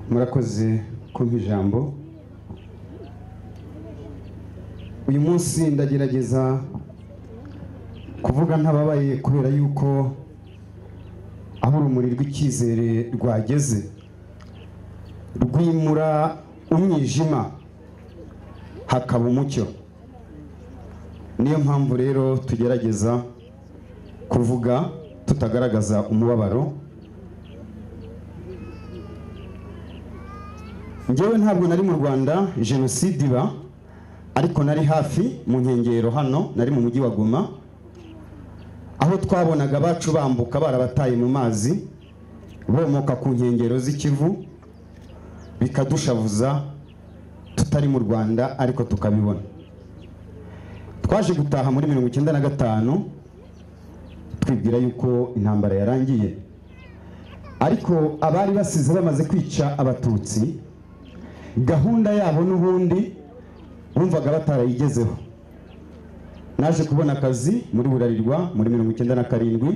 Murakoze kumpa ijambo. Uyu munsi ndagerageza kuvuga ntababaye kubera yuko aho urumuri rw'icyizere rwageze rwimura umwijima hakaba umucyo. Niyo mpamvu rero tugerageza kuvuga tutagaragaza umubabaro. Njyewe ntabwo nari mu Rwanda jenoside iba, ariko nari hafi mu nkengero hano, nari mu mujyi wa Goma, aho twabonaga abacu bambuka barabataye mu mazi bomoka ku nkengero z'Ikivu, bikadushavuza tutari mu Rwanda ariko tukabibona. Twaje gutaha muri 1995 twibwira yuko intambara yarangiye, ariko abari basize bamaze kwica abatutsi gahunda yabo n'ubundi bumvaga batarayigezeho. Naje kubona akazi muri Burarirwa muri 1997,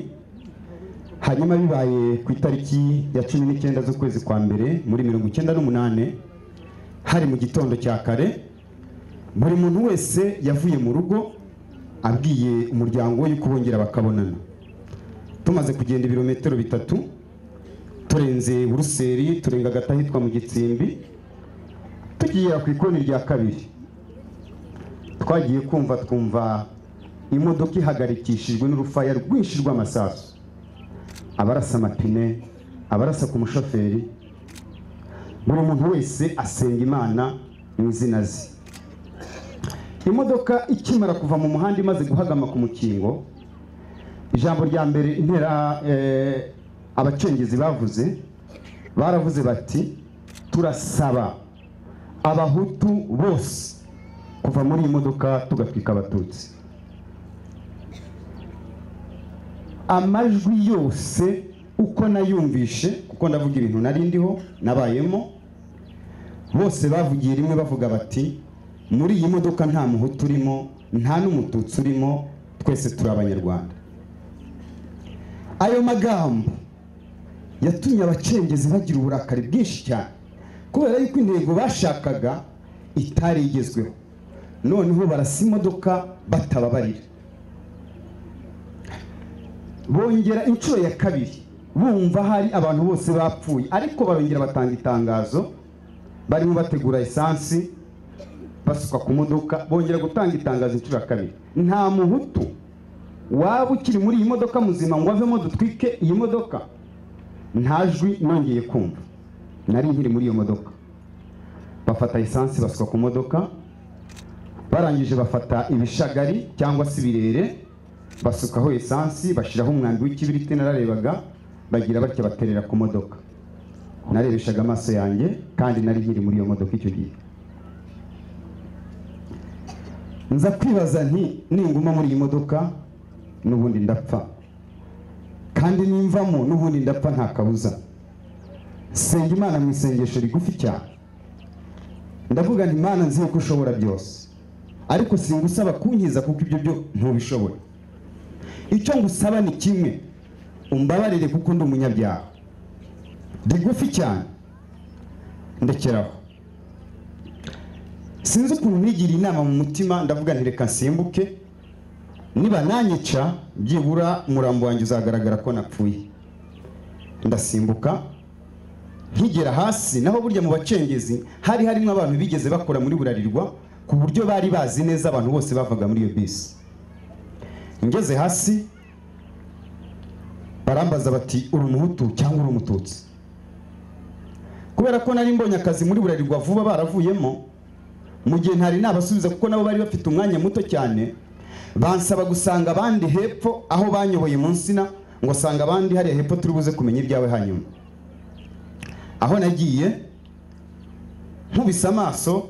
hanyuma bibaye ku itariki ya 19 z'ukwezi kwa mbere muri 1998, hari mu gitondo cya kare. Buri muntu wese yavuye mu rugo abwiye umuryango we yuko bongera bakabonana. Tumaze kugenda ibirometero 3 turenze Buruseli, turenga agatahitwa mu Gitsimbi, tugiye ku ikoni rya kabiri, twagiye kumva twumva imodoka ihagarikishijwe n'urufaya rwinshi rw'amasasu, abarasa amapine, abarasa ku mushoferi. Buri muntu wese asenga Imana mu izina ze. Imodoka ikimara kuva mu muhanda imaze guhagama ku mukingo, ijambo rya mbere intera abacengezi bavuze, baravuze bati turasaba abahutu bose kuva muri iyi modoka tugatwika abatutsi. Amajwi yose uko nayumvishe, kuko ndavuga ibintu nari ndiho nabayemo, bose bavugiye rimwe bavuga bati muri iyi modoka nta muhutu urimo, nta n'umututsi urimo, twese turi abanyarwanda. Ayo magambo yatumye abacengezi bagira uburakari bwinshi cyane, kubera yuko intego bashakaga itari igezweho. Noneho barasa imodoka batababarira. Bongera inshuro ya kabiri bumva hari abantu bose bapfuye, ariko barongera batanga itangazo, barimo bategura esansi basuka ku modoka, bongera gutanga itangazo inshuro ya kabiri, nta muhutu waba ukiri muri iyi modoka muzima ngo avemo dutwike iyi modoka. Nta jwi nongeye kumva, nari nkiri muri iyo modoka. Bafata esansi basuka ku modoka, barangije bafata ibishagari cyangwa se ibirere basukaho esansi, bashiraho umwambi w'ikibiriti nararebaga, bagira batya baterera ku modoka. Narebeshaga amaso yanjye kandi nari nkiri muri iyo modoka icyo gihe. Nza kwibaza nti ninguma muri iyi modoka n'ubundi ndapfa, kandi nimvamo n'ubundi ndapfa nta kabuza. Senga Imana mu isengesho rigufi cyane, ndavuga nti Imana nzi yuko ushobora byose, ariko singusaba kunkiza kuko ibyo byo ntubishoboye. Icyo ngusaba ni kimwe, umbabarire kuko ndi umunyabyaha. Rigufi cyane ndekeraho. Sinzi ukuntu nigiriye inama mu mutima, ndavuga nti reka nsimbuke, niba nanyica byibura umurambo wanjye uzagaragara ko napfuye. Ndasimbuka nkigera hasi. Naho burya mu bacengezi hari harimo abantu bigeze bakora muri Burarirwa, ku buryo bari bazi neza abantu bose bavaga muri iyo bisi. Ngeze hasi barambaza bati uri umuhutu cyangwa uri umututsi? Kubera ko nari mbonye akazi muri Burarirwa vuba baravuyemo, mu gihe ntari nabasubiza kuko nabo bari bafite umwanya muto cyane, bansaba gusanga abandi hepfo aho banyoboye mu nsina, ngo sanga abandi hariya hepfo turi buze kumenya ibyawe hanyuma. Aho nagiye nkubise amaso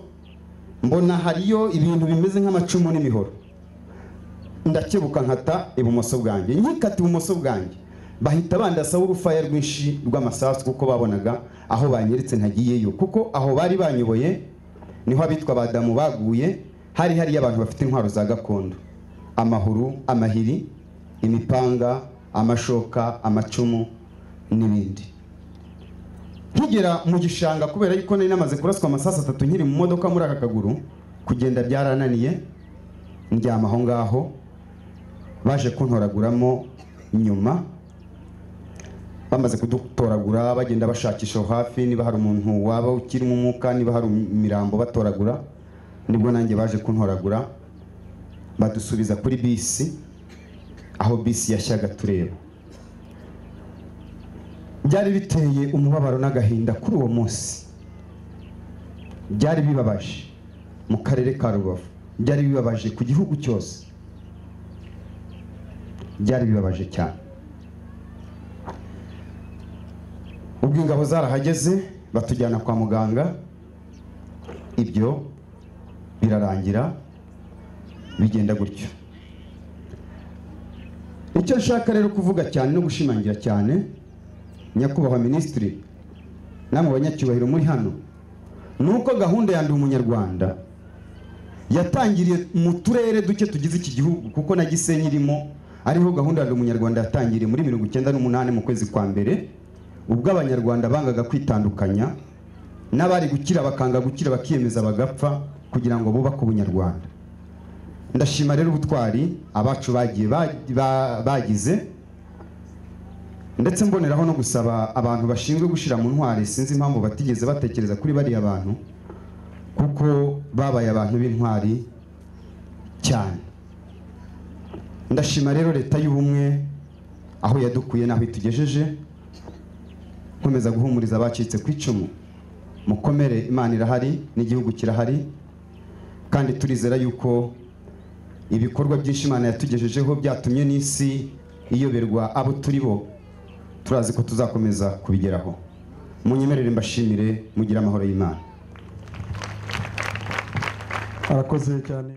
mbona hariyo ibintu bimeze nk'amacumu n'imihoro. Ndakebuka nkata ibumoso bwanjye, nkikata ibumoso bwanjye bahita bandasaho urufaya rwinshi rw'amasasu, kuko babonaga aho banyeretse ntagiyeyo, kuko aho bari banyoboye niho abitwa Badamu baguye. Hari hari abantu bafite intwaro za gakondo, amahuru, amahiri, imipanga, amashoka, amacumu n'ibindi. Nkigera mu gishanga, kubera yuko nari namaze kuraswa amasasu 3 nkiri mu modoka muri aka kaguru, kugenda byarananiye, ndyama aho ngaho. Baje kuntoraguramo nyuma, bamaze kudutoragura bagenda bashakisha aho hafi niba hari umuntu waba ukirimo umwuka, niba hari imirambo batoragura, nibwo nanjye baje kuntoragura badusubiza kuri bisi, aho bisi yashyaga tureba. Byari biteye umubabaro n'agahinda kuri uwo munsi, byari bibabaje mu karere ka Rubavu, byari bibabaje ku gihugu cyose, byari bibabaje cyane. Ubwo ingabo zarahageze batujyana kwa muganga, ibyo birarangira bigenda gutyo. Icyo nshaka rero kuvuga cyane no gushimangira cyane, nyakubahwa minisitiri namwe banyacyubahiro muri hano, nuko gahunda ya Ndi Umunyarwanda yatangiriye mu turere duke tugize iki gihugu, kuko na Gisenyi irimo, ariho gahunda ya Ndi Umunyarwanda yatangiriye muri 1998 mu kwezi kwa mbere, ubwo abanyarwanda bangaga kwitandukanya n'abari gukira bakanga gukira bakiyemeza bagapfa kugira ngo bubake ubunyarwanda. Ndashima rero ubutwari abacu bagiye bagize, ndetse mboneraho no gusaba abantu bashinzwe gushira mu ntwari, sinzi impamvu batigeze batekereza kuri bariya bantu, kuko babaye abantu b'intwari cyane. Ndashima rero leta y'ubumwe aho yadukuye naho itugejeje, nkomeza guhumuriza abacitse ku icumu, mukomere, Imana irahari n'igihugu kirahari, kandi turizera yuko ibikorwa byinshi Imana yatugejejeho byatumye n'isi iyoberwa abo turi bo, turazi ko tuzakomeza kubigeraho. Munyemerere mbashimire, mugire amahoro y'Imana. Arakoze cyane.